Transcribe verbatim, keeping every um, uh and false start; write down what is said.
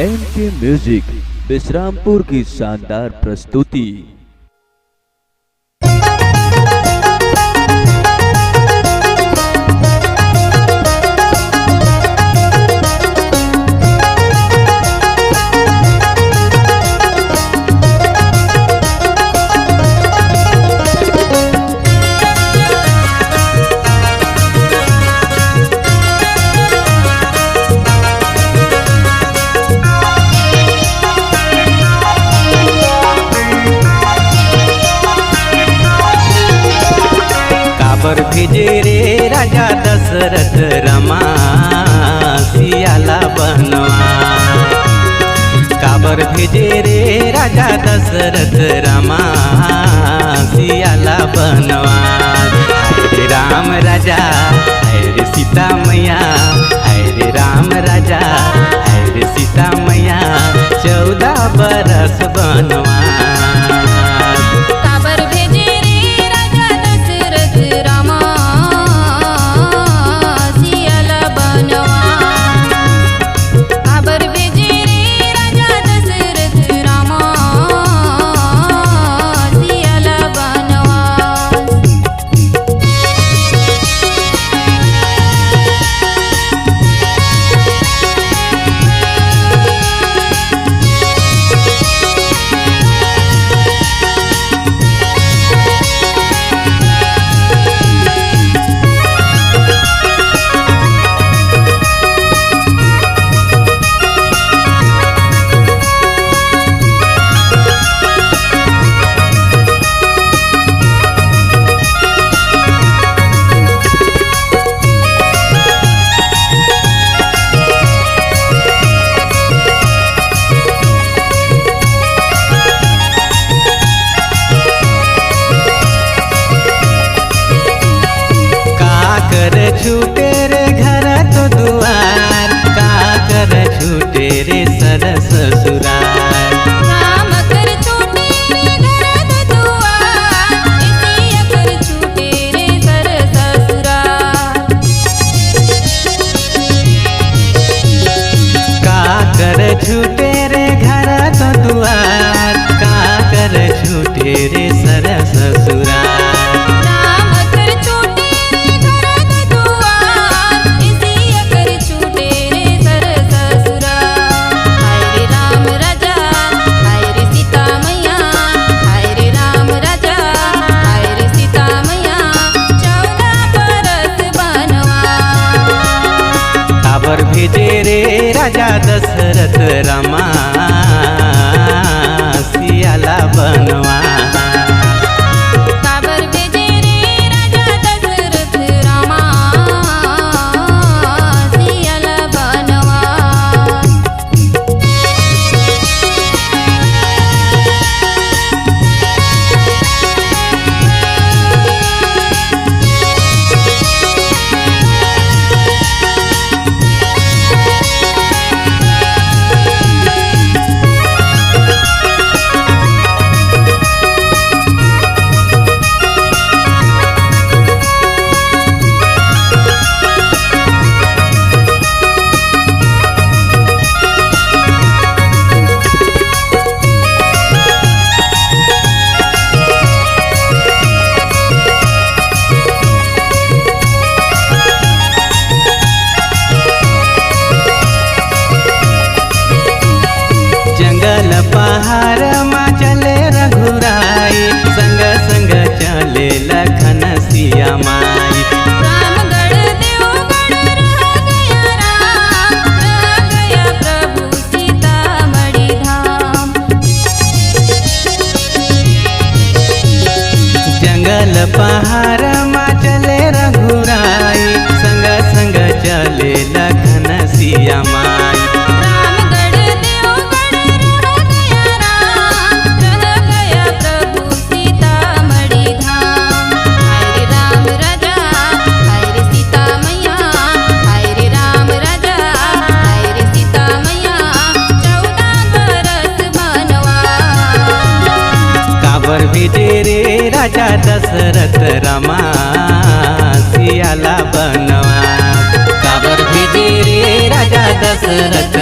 M के music Vishrampur की शानदार प्रस्तुति। काबर भेजे रे राजा दशरथ रामा सियाला बनवा? काबर भेजे रे राजा दशरथ रामा सियाला बनवा? हाय रे राम राजा, हाय रे सीता मैया, हाय रे राम राजा, हाय रे सीता मैया, चौदह बरस बनवा। काबर भेजे रे राजा दशरथ रामा सियाला बनवा? काबर भेजे रे राजा दशरथ रामा सियाला बनवा? काकर छूटे रे घर तो दुआर, काकर छूटे रे सर ससुरार। काकर छूटे रे घर तो दुआर, एतिया कर छूटे रे सर ससुरार। काकर छूटे रे घर तो दुआर, काकर छूटे रे सर ससुरार। काकर छूटे रे घर तो दुआर, एतिया कर छूटे रे सर ससुरार। हाय रे राम राजा, हाय रे सीता मैया, हाय रे राम राजा, हाय रे सीता मैया, चौदह बरस बनवा। काबर भेजे रे राजा दशरथ रामा सियाला बनवा? काबर भेजे रे राजा दशरथ रामा सियाला बनवा? जंगल पहाड़ मा चले रघुराई, संग संग चले लखन सिया माई। रामगढ़ देवगढ़ रह गया राम, रह गया प्रभु सीतामढ़ी धाम। जंगल पहाड़ मा चले रघुराई, संग संग चले लखन सिया माई। रामगढ़ देवगढ़ रह गया राम, रह गया प्रभु सीतामढ़ी धाम। हाय रे राम राजा, हाय रे सीता मैया, हाय रे राम राजा, हाय रे सीता मैया, चौदह बरस बनवा। काबर भेजे रे राजा दशरथ रामा सियाला बनवा? काबर भेजे रे राजा दशरथ